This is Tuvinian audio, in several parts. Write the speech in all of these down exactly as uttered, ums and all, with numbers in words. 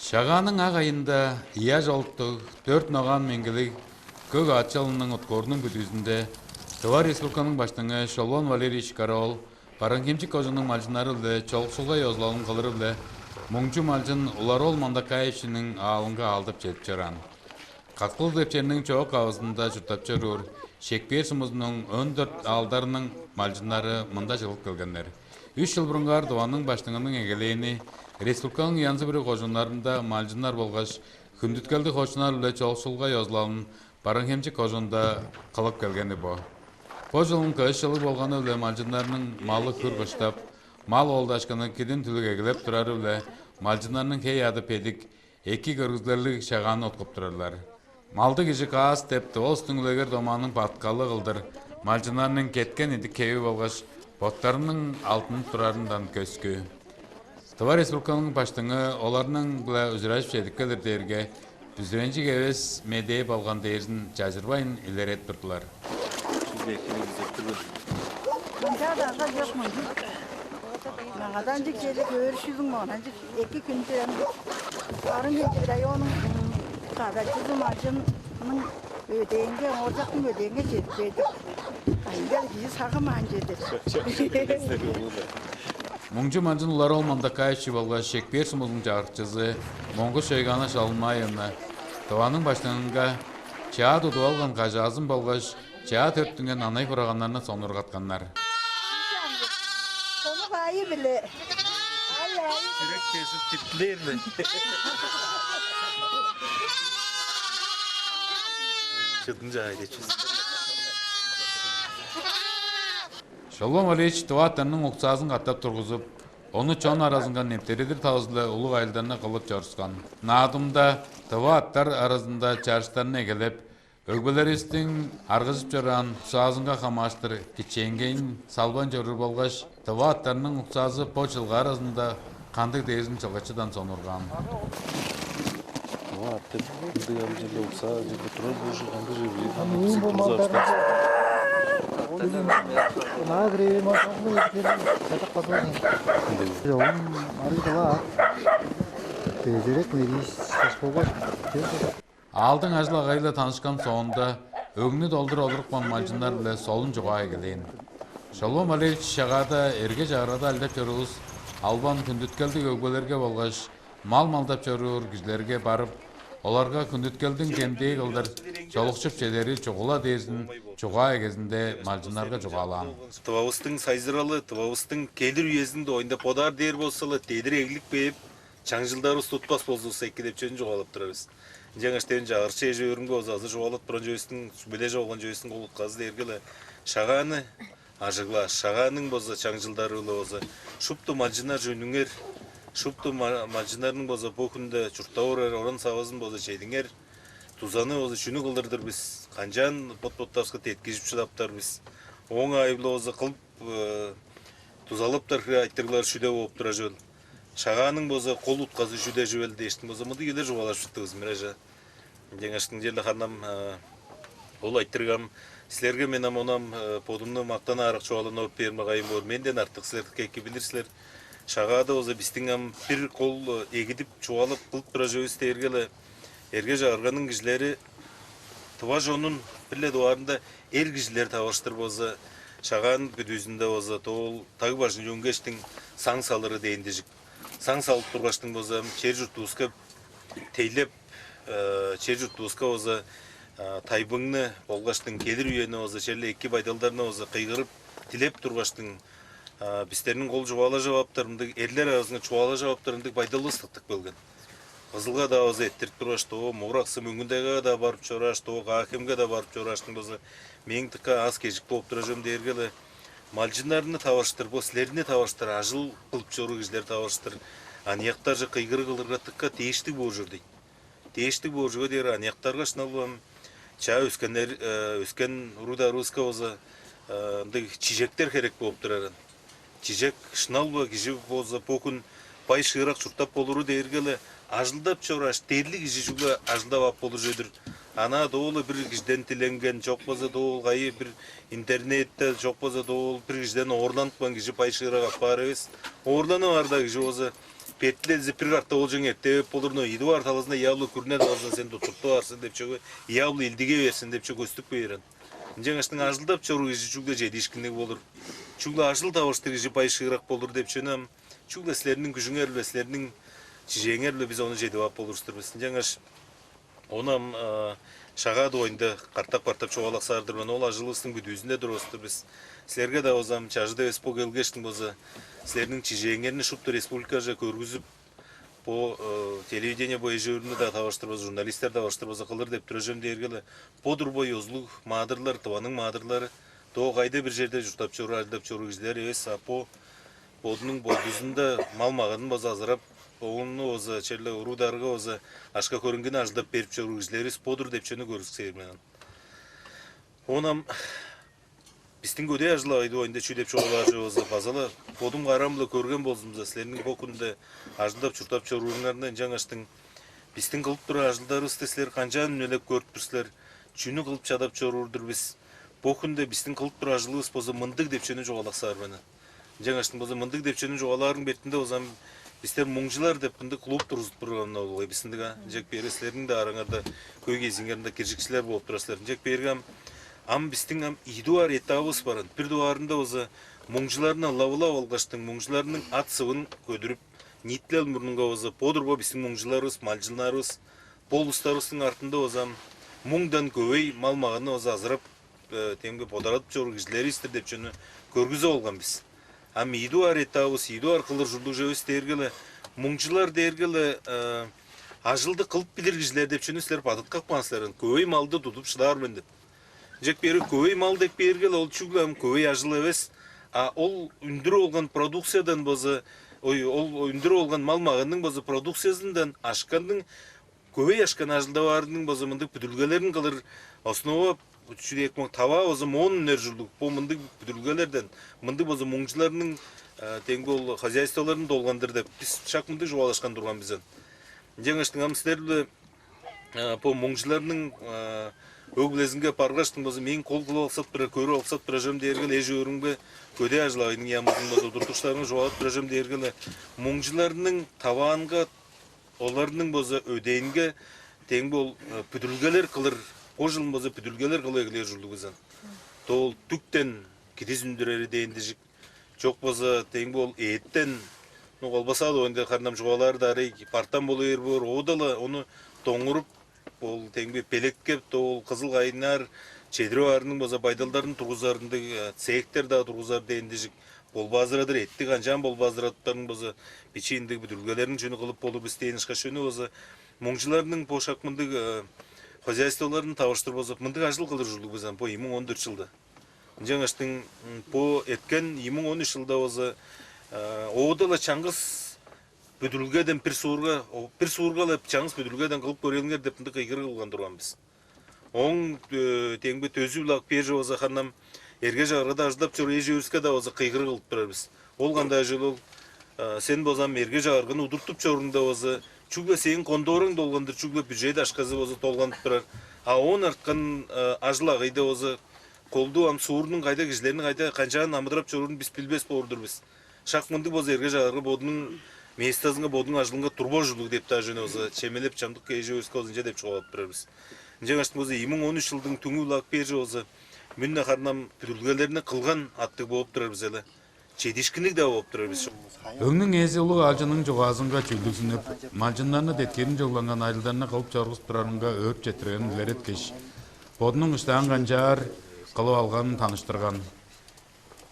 Шагааның ак айында ыяш олуттуг, дөрт ногаан меңгилиг көк аът чалының уткуурунуң бүдүүзүнде Тыва Республиканың Баштыңы Шолбан Валерьевич Кара-оол Барыын-Хемчик кожууннуң малчыннары-биле чолукшулга ёзулалын кылыры-биле Муңчу малчын Улар-оол Мандакаевичиниң аалынга аалдап чедип чораан. Каткыл деп черниң чоок авызында чурттап чоруур Шекпээр сумузунуң он дөрт аалдарының малчыннары мында чыглып келгеннер. Үш чыл бурунгаар Тываның Баштыңының эгелээни республиканың янзы-бүрү кожууннарында малчыннар болгаш хүндүткелдиг хоочуннар-биле чолукшулга ёзулалын Барыын-Хемчик кожуунда кылып келгени бо. Бо чылын кыш чылыг болганы-биле малчыннарның малы хүр кыштап, мал оолдашкыны кидин-түлүк эгелеп турары-биле малчыннарның хей-аъды бедик, эки көргүзүглерлиг Шагааны уткуп турарлар. Малды кижи каас деп, тыва улустуң үлегер-домааның бадыткалы кылдыр малчыннарның кеткен идик-хеви болгаш боттарының алдынып турарындан көскү. Тыва Республиканың Баштыңы оларның-биле ужуражып чедип келир дээрге, бүзүренчиг эвес медээ болган дээрзин чажырбайн илередип турдулар. Ынчаар-даа ынча чок мынча. Маңаданчык черле көөрүшүлүң моон, анчык эки хүнде ам Барыын-Хемчик районунуң кадачызы малчынның өдээнге, ооржактың өдээнге чедип келдик. Ынчаар кижи сагымаан чеди. Муңчу малчын Улар-оол Мандакаевич болгаш Шекпээр сумузунуң чагырыкчызы Монгуш Чойгана Шалынмаевна Тываның Баштыңынга чаа тудуп алган кажаазын болгаш чаа төрүттүнген анай-хураганнарны сонуургатканнар. Сону кайы-биле? Ай-ай. Жүрек кежип типтилээр-ле. Чыдын чаай дечиз. Шолбан Валерьевич тыва аъттарның уксаазын катап тургузуп, ону чон аразынга нептередир тавызы-биле улуг ажылдарны кылып чорускан. Наадымда тыва аъттар аразында чарыштарны эгелеп, өгбелеривистиң аргыжып чораан уксаазынга хамаарыштыр кичээнгейин салбайн чоруур болгаш, тыва аъттарның уксаазы бо чылгы аразында кандыг дээрзин чылгычыдан сонуургаан. Ооба, аттыг ындыг ам черле уксаа черле турар болчук, ындыг черле ам бис турза аштааш. Ынаа кирээм ам чогум эки черле чатак базылган. Ындыг. Чогум арыг-дыла ат. Тезирек мериис чаш болгаш. Аалдың ажыл-агыйы-биле танышкан соонда, өңнү долдур олурупкан малчыннар-биле солун чугаа эгелээн. Шолбан Валерьевич Шагаада эрге-чагыргада ажылдап чорувус албан хүндүткелдиг өгбелерге болгаш мал малдап чоруур кижилерге барып, оларга хүндүткелдиң демдээ кылдыр чолукшуп чедери чугула дээрзин чугаа эгезинде малчыннарга чугаалаан. Тывавыстың сайзыралы, Тывавыстың келир үезин дойнда бодаар дээр болза-ла, дедир эглип кээп, чаңчылдарывыс тутпас болзувусса эки деп чүвени чугаалап турар бис. Ынчангаш ден чагырыкчы эш-өөрүмге болза азы чугаалап турган чүвестиң, сүмележип алган чүвестиң кол утказы дээрге-ле Шагааны ажыглааш, Шагааның болза чаңчылдары-биле болза шупту малчыннар чүнүңер, шупту ма-, малчыннарның болза бо хүнде чурттап орар оран-савазын болза чедиңер, дузаны болза чүнү кылдыр-дыр бис, канчаан бот-боттарывыска деткижип шыдаптар бис. Ооң аайы-биле болза кылып, э, дузалаптар хире айтырыглар чүде бооп турар чүвел. Шагааның болза кол утказы чүде чүвел дээштиң болза, мындыг чүвелер чугаалажып чыттывыс, Миража. Ынчангаш ынчалдыр ханам, э, ол айтырыгам, силерге мен ам ону ам, э, бодумну мактанаарак чугаалап бээр магайым боор. Менден артык силер дыка эки билир силер. Шагаада болза бистиң ам бир кол, э, эгидип чугаалап кылып турар чүвевис дээрге-ле, эрге-чагырганың кижилери тыва чонун, бир-ле дугаарында эр кижилер таварыштыр болза, Шагаан бүдүүзүнде болза, доол даг бажынче үнгештиң саң салыры дээн дижик. Саң салып тургаштың болза, чер-чуртувуска тейлеп, э, чер-чуртувуска болза, э, тайбыңны болгаштың келир үени болза, черле эки байдалдарны болза кыйгырып, дилеп тургаштың, э, бистерниң кол чугаалажып аптар мындыг, эрлер аразынга чугаалажып аптар мындыг байдалывыс тыптып келген. Кызылга-даа база эрттирип тургаш, доо Мугураксы Мөңгүн-Тайгага-даа барып чорааш, доо Каа-Хемге-даа барып чорааштың болза, мээң дыка аас-кежик бооп турар чүвем дээрге-ле, малчыннарны таварыштыр, бо силерни таварыштыр, ажыл кылып чоруур кижилер таварыштыр аныяктарже кыйгырыг кылырга дыка дээштиг боор чүве-дир. Дээштиг боор чүве дээр, аныяктарга шынап-ла ам чаа өскеннер, э, өскен уруг-дарывыска болза, э, ындыг чижектер херек бооп турар. Чижек, шынап-ла кижи болза бо хүн бай-шыырак чурттап болуру дээрге-ле ажылдап чорааш, дерли кижи чүгле ажылдап ап болур чүве-дир. Анаа доо-ла бир кижиден диленген, чок болза доо-ла кайы бир интернетте, чок болза доо-ла бир кижиден оорланып каан кижи бай-шыырак апаар эвес. Оорланып аар-даа кижи болза, Бертилелзе бир карта болчуң эртеп болур, но идугаар талазында явлы күрүне талазында сен туттуртуп аарсың деп чүве, явлы илдиге берсин деп чүве көстүп бээрен. Ынчангаш ажылдап чоруур кижи чүгле чедиишкинниг болур. Чүгле ажыл тавыштыр кижи байшыырак болур деп чүве ам чүгле силерниң күжүңер-биле, силерниң чижээңер-биле бис ону чедип ап болур-дур бис. Ынчангаш ону ам шагаа дугайында картап-картап чугаалаксаар-дыр мен. Ол ажылывыстың бүдүүзүнде турувус-тур бис. Силерге-даа болза ам чажыт эвес бо келгештиң болза силерниң чижээңерни шупту республикаже көргүзүп, бо телевидение, бо эжи-өөрүнү-даа таваштырбаза, журналистер таваштырбаза кылыр деп турар чүвем дээрге-ле бо турбай ёзулуг маадырлар, Тываның маадырлары доо кайда бир черде чурттап чоруур, ажылдап чоруур кижилер эвес, а бо бодунуң болдузунда мал-маганын база азырап, ону база черле уруг-дарыга база акша-хөреңгини ажылдап берип чоруур кижилеривис бо-дур деп чүвени көргүскээр мен. Оон ам бистиң көдээ ажыл-агый дугайында чүү деп чугаалаар чүве болза, база-ла бодум караам-биле көрген болзумза, силерниң бо хүнде ажылдап-чурттап чорууруңарны, ынчангаштың бистиң кылып турар ажылдарывысты силер канчаан үнелеп көрүп тур силер, чүнү кылып чадап чоруур-дур бис? Бо хүнде бистиң кылып турар ажылывыс болза мындыг деп чүвени чугаалаксаар мен. Ынчангаштың болза мындыг деп чүвени чугаалаарың бертинде болза ам бистер муңчулар деп мындыг клуб тургузуп турган болгай бис ындыг, а. Ынчак бери силерниң-даа араңарда, хөй кезииңерде киржикчилер болуп турар силер. Ынчак берге ам, ам бистиң ам ийи дугаар этабывыс баран. Бир дугаарында болза муңчуларны ылап-ылап алгаштың, муңчуларның ат-сывын көдүрүп, ниитилел мурнунга болза бо-дур бо бистиң муңчуларывыс, малчыннарывыс, бо улустарывыстың артында болза ам муңдан көвей мал-маганны болза азырап, э, демги бодарадып чоруур кижилеривис-тир деп чүвени көргүзүп алган бис. Ам ийи дугаар этабывыс, ийи дугаар кылыр ужурлуг чүвевис дээрге-ле, муңчулар дээрге-ле, э, ажылды кылып билир кижилер деп чүвени силер бадыткап каан силер, көвей малды тудуп шыдаар мен деп. Ынчак бери көвей мал деп бээрге-ле ол чүгле ам көвей ажыл эвес, а ол үндүрүп алган продукциядан болза, ой, ол үндүрүп алган мал-маганның болза продукциязындан акшаның, көвей акшаны ажылдап аарының болза мындыг бүдүрүлгелерин кылыр основа, чүү дээр ийик, таваа болза моон үнер ужурлуг бо мындыг бүдүрүлгелерден, мындыг болза муңчуларның, э, демги ол хозяйстволарын долгандыр деп бис шак мындыг чугаалашкан турган бис ам. Ынчангаштың ам силер-биле, э, бо муңчуларның, э, өг-бүлезинге баргаштың болза, мээң кол кылып алыксап турар, көрүп алыксап турар чүвем дээрге-ле, эш-өөрүмге, көдээ ажыл-агыйның яамызын болза удуртукчуларынга чугаалап турар чүвем дээрге-ле, муңчуларның таваанга, оларның болза өдээнге демги ол, э, бүдүрүлгелер кылыр, бо чылын болза бүдүрүлгелер кылып эгелээр ужурлуг бис ам. Доо ол дүктен кидис үндүрери дээн дижик, чок болза демги ол эъттен, ну, колбаса дугайында харын ам чугаалаар-даа арай бартан болу бээр боор, оода-ла ону доңуруп, ол демги белеткеп, доо ол кызыл кайнаар, чедирип аарының болза байдалдарын тургузар ындыг, э, цехтер-даа тургузар дээн дижик, болбаазырадыр, эътти канчаан болбаазырадыптарының болза бичии ындыг бүдүрүлгелерин чүнү кылып болур бис дээн ышкаш чүвени болза, муңчуларның бо шак мындыг, э, хозяйстволарын тавыштыр болза, мындыг ажыл кылыр ужурлуг бис ам бо ийи муң он дөрт чылда. Ынчангаштың, м, бо эрткен ийи муң он үш чылда болза, э, оода-ла чаңгыс бүдүрүлгеден бир суурга, о, бир суурга-ла чаңгыс бүдүрүлгеден кылып көрээлиңер деп мындыг кыйгырыг кылган турган бис. Ооң, э, демги дөзү-биле ап кээр чүве болза, харын ам эрге-чагыргада ажылдап чоруур эш-өөрүвүске-даа болза кыйгырыг кылып турар бис. Ол кандай ажыл ол? Э, сен болза ам эрге-чагырганы удуртуп чорууңда болза, чүгле сээң кондуурың долгандыр, чүгле бюджет акшазы болза долганып турар. А оон арткан, э, ажыл-агыйда болза, колдуу ам суурнуң кайда, кижилерниң кайда, канчаан амыдырап чоруурун бис билбес боор-дур бис. Шак мындыг болза, эрге-чагырга бодунуң местазынга, бодунуң ажылынга турбас ужурлуг деп-даа чүвени болза чемелеп, чамдык эш-өөрүвүске болза ынча деп чугаалап турар бис. Ынчангаштың болза, ийи муң он үш чылдың түңү-биле ап кээр чүве болза, мында харын ам бүдүрүлгелерни кылган аттыг бооп турар бис але. Чедиишкинниг-даа бооп турар бис чоп. Өңнүң ээзи улуг аалчының чугаазынга чүглүзүнүп, малчыннарны деткиирин чогуланган ажылдарны кылып чоргузуп турарынга өөрүп четтиргенин илереткеш, бодунуң ышкаш канчаар кылып алганын таныштырган.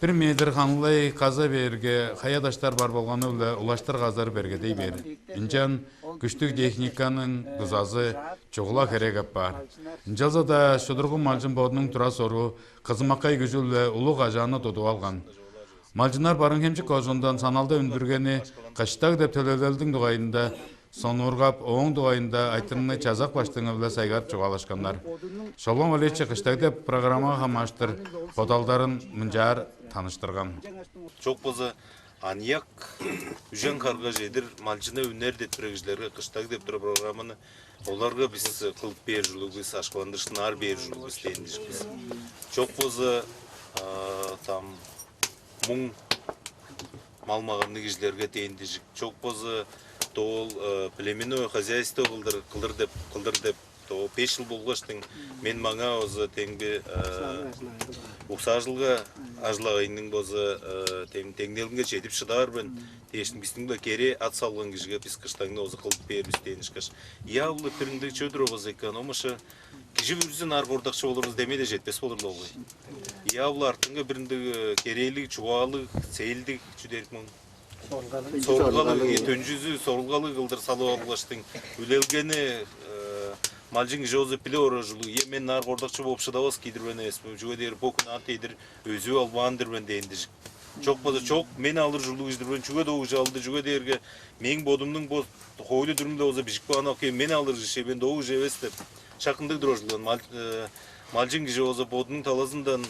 Бир метр ханылай каза бээрге, хая-даштар бар болганы-биле улаштыр казар бергедей бээр. Ынчан күштүг техниканың дузазы чугула херек апаар. Ынчалза-даа шудургу малчын бодунуң тура-соруу, кызымаккай күжү-биле улуг кажаанны тудуп алган. Малчыннар Барыын-Хемчик кожуундан саналды үндүргени «Кыштаг» деп төлевилелдиң дугайында сонуургап, ооң дугайында айтырыгны Чазак баштыңы-биле сайгарып чугаалашканнар. Шолбан Валерьевич «Кыштаг» деп программага хамаарыштыр бодалдарын мынчаар таныштырган. Чок болза, аныяк үжен харга чедир малчыны үнер деп турар кижилерге «Кыштаг» деп турар программаны оларга бис кылып бээр ужурлуг бис, акшаландырыштын аар бээр ужурлуг бис дээн дижик бис. Чок болза, а, там муң мал-маганныг кижилерге дээн дижик. Чок болза, доол племенное хозяйство кылдыр, кылдыр деп, кылдыр деп, доо беш чыл болгаштың мен маңаа болза демги уксаажылга ажыл-агайның болза деңнелинге чедип шыдаар мен дээштиң, бистиң-биле керээ ат салган кижиге бис кыштаңны болза кылып бээр бис дээн ышкаш. Ыя-ла бир ындыг чүве турар болза экен, омаша кижи бүрүзүн аар кордакчы болурувус демей-ле четпес болур-ла болгай. Ыя-ла артынга бир ындыг керээлиг, чугаалыг, цельдиг чүдерик моң. Сорулгалыг, төнчүзү сорулгалыг кылдыр салып алгаштың, үлелгени малчың кижи болза билип орар ужурлуг. Ие, мен ынаар кордакчы болуп шыдавас кижи-дир мен эвес мен, чүге дээрге бо хүн ат эдир өзүп албаан-дыр мен дээн дижик. Чок болза, чок, мен алыр ужурлуг кижи-дир мен, чүге доо кижи алды, чүге дээрге мээң бодумнуң бо хоойлу-дүрүмде болза бижип каан, окей, мен алыр кижи, мен доо кижи эвес деп шак ындыг турар ужурлуг. Малчың кижи болза бодунуң талазындан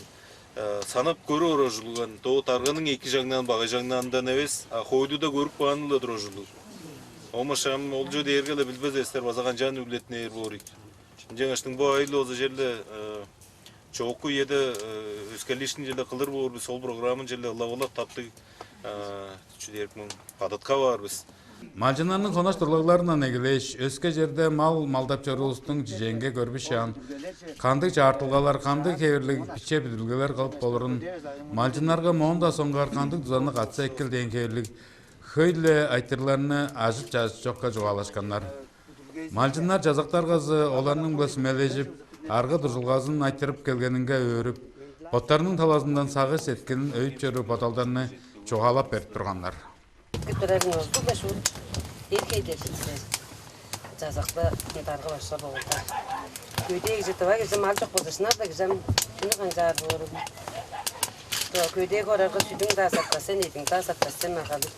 санап көрүп орар ужурлуг, доо дарганың эки чаңнаан, багай чаңнаанындан эвес, а хоойлуда көрүп кааны-ла турар ужурлуг. Омаш ам ол чүве дээрге-ле билбес эстер база канчаан үлеттинээр боор ийик. Ынчангаштың бо айыл болза черле чоокку үеде өскерлиишкин черле кылыр боор бис, ол программаны черле ылап-ылап таптыг чүдээрик муң бадытка баар бис. Малчыннарның хонаш турлагларындан эгелээш, өске черде мал малдап чоруувустуң чижээнге көрбүшаан, кандыг чаартылгалар, кандыг хевирлиг биче бүдүрүлгелер кылып болурун, малчыннарга моон-даа соңгаар кандыг дузаны катса экил дээн хевирлиг хөй-ле айтырларны ажыт-чажыт чокка чугаалашканнар. Малчыннар чазактаргазы оларның-биле сүмележип, арга-дуржулгазын айтырып келгенинге өөрүп, боттарының талазындан сагыш-сеткилин өйүп чоруур бодалдарны чугаалап берип турганнар. Кип турарың олдуг-ла шуут эр хейдерзиңер. Чазакта дарга башка болуптар. Көдээ кижи, тыва кижи мал чок болза, шынар-даа кижи ам чүнү канчаар боорул. Көдээге орарга сүдүң-даа сатпас сен, эдиң-даа сатпас сен, магалыг.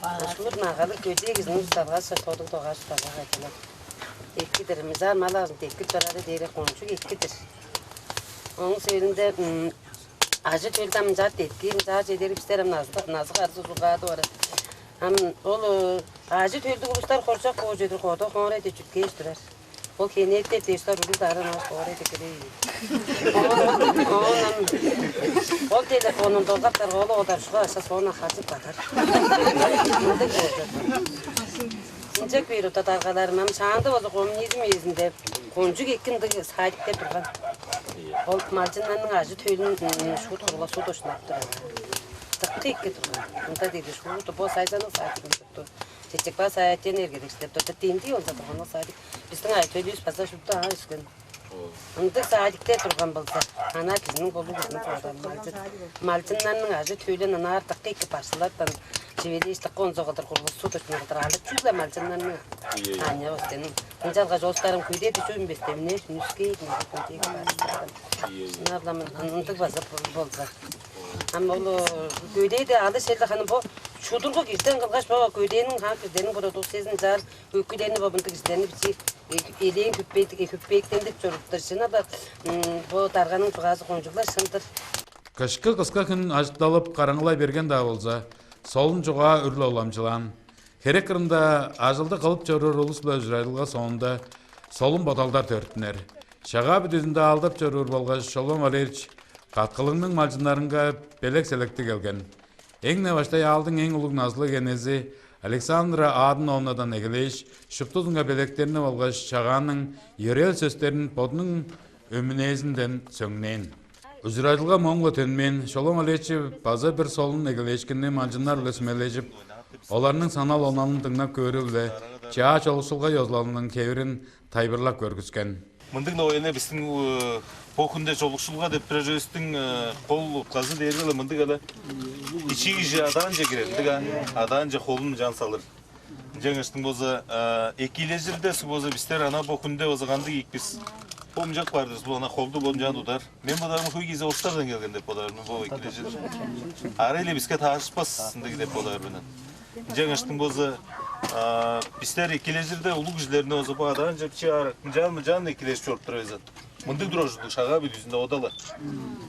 Ошкулур магалыг көдээ кижиниң усталгаш, тодуг догааш усталга кайталар. Экки-дир, мызаар мал аажын деткип чораары дээре кончуг экки-дир. Ооң сөөлүнде ажы-төлдү ам ынчаар деткиир, ынчаар чедер бистер ам назы, назы-харзы узугаадып орар. Ам ол ажы-төлдүг улустар хоржок боор чүве-дир, кодо хоорай деп чүткээш турар. Ол хенээттер дээш-даа уруу дааран аас боорай декелей. Оон, оон ам ол телефонун долгаптарга, ол одар шуга ашка соона хажып кадар. Мындыг болду. Ынча көөр ута даргаларым ам шаанда болза коммунизм үезинде кончуг эки ындыг садиктер турган. Ол малчыннарның ажы-төлүн шуут кургула суд ошнап турар. Дыккы эки турган. Мында деди шуут бо сайзаныл садигин тутту. Чечек баа саятен эргедекчилеп турда, дендии болза турган ол садик. Бистиң ай төлүвүс база шупту аа өскен. Ындыг садикте турган болза, ана кижиниң болу кызын кылган малчын. Малчыннарның ажы-төлүн ынаар дыка эки башкылардан чивелээш, дыка онза кылдыр кургус суд өчүн кылдыр алып чүгле малчыннарны. Аня остенин. Ынчалгаш остарым көдээ дүчүн бестемне нүскей көдээ барыстырган. Шынарлам ындыг база болза. Ам ол көдээде алыс элде ханы бо шудургу кирден кылгаш, бо көдээниң хаан кирдениң продукциясын чаар өкүлени бо мындыг кижилерни бичи элээн хүппейт, хүппейттендип чоруптар. Шынап бо дарганың чугаазы кончуглар шындыр. Кышкы кыска хүн ажытталып караңгылай берген-даа болза, солун чугаа үрле уламчылаан. Херек кырында ажылды кылып чоруур улус-биле ужурайдылга соонда солун бодалдар төрүттүнер. Шагаа бүдүзүндө аалдап чоруур болгаш Шолбан Валерьевич каткылыңның малчыннарынга белек-селекти келген. Эң-не баштай аалдың эң улуг назылыг энези Александра Аадыновнадан эгелээш, шуптузунга белектерни болгаш чагааның йөрээл сөстерин бодунуң өмүнээзинден сөңнээн. Ужуражылга моңла төнмээн, Шолом Алечи база бир солун эгелээшкинни малчыннар-биле сүмележип, оларның санал оналын дыңнап көөрү-биле чаа чолукшулга ёзулалының хевирин тайылбырлап көргүскен. Мындыг новояны бистиң бо хүнде чолукшулга деп бир эжевистиң кол утказы дээрге-ле мындыг эве. Бичии кижи адаанче кирер, ындыг а, адаанче холун жан салыр. Ынчангаштың болза экийлежирде суг болза бистер ана бо хүнде болза кандыг ийик бис? Бо мынчак баар-дыр, бу ана холду бо мынчаан тудар. Мен бодаарым хөй кизи остардан келген деп бодаар мен бо экийлежир. Арай-ла биске таарышпас ындыг деп бодаар мен. Ынчангаштың болза бистер экийлежирде улуг кижилерни болза бо адаанче бичии аарак мынчаан мынчаан экийлежип чоруп турар эвес. Мындыг турар ужурлуг шагаа бүдүүзүнде одала.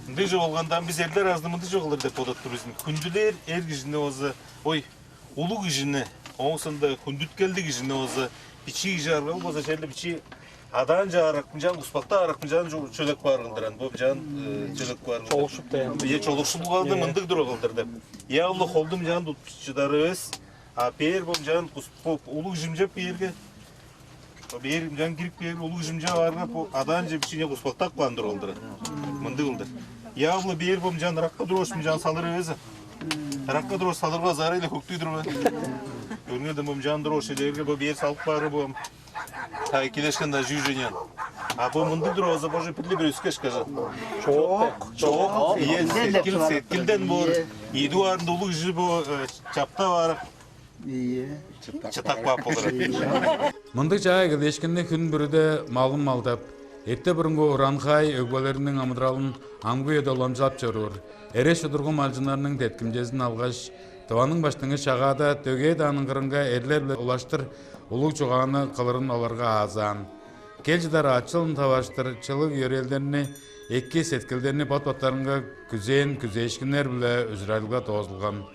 Ындыг чок болганда биз эрлер аразында мындыг чок кылыр деп бодап тур бис. Хүндүлээр эр кижини болза, ой, улуг кижини, ооң соонда хүндүткелдиг кижини болза, бичии кижи аргал болза черле бичии Адаан чаарак мынчаан, куспакта аарак мынчаан чөлек баар кылдыран. Бо мынчаан чөлек баар кылдыр. Чолукшуп даан. Ие, чолукшулгада мындыг туруп кылдыр деп. Я улу холдум мынчаан тутуп чыдар эвес. А бээр бо мынчаан куспак улуг жимжеп бээрге. Бээр мынчаан кирип бээр улуг жимжеп аарга бо адаан же бичине куспактап каан туруп кылдыр. Мындыг кылдыр. Я улу бээр бо мынчаан ыракка туруш мынчаан салыр эвес. Ыракка туруш салырга азаарай эле хөктүй туруп. Көрүңерден бо мынчаан туруш элерге бо бээр салып баары бо. Ай, килешкен-даа жүүжениен. А бо мындыг тур болза, боже, бир-ле бир өскеш кажан. Чоок. Чоок. Ие, сеткил, сеткилден боор. Идуарында улуг жи бо чапта бар. Ие. Чытак бап болур. Мындыг чаа килешкинни хүн бүрүде малын малдап, эрте бурунгу уранхай өгбелериниң амыдыралын амгы үеде уламчылап чоруур. Эре шудургу малчыннарның деткимчезин алгаш, Тываның баштыңы шагаада дөгээ дааның кырынга эрлер-биле улаштыр улуг чугааны кылырын оларга аазаан. Кел чыдар аът чылын таваштыр чылыг йөрээлдерни, эки сеткилдерни бот-боттарынга күзээн күзээшкиннер-биле ужурайылга доозулган.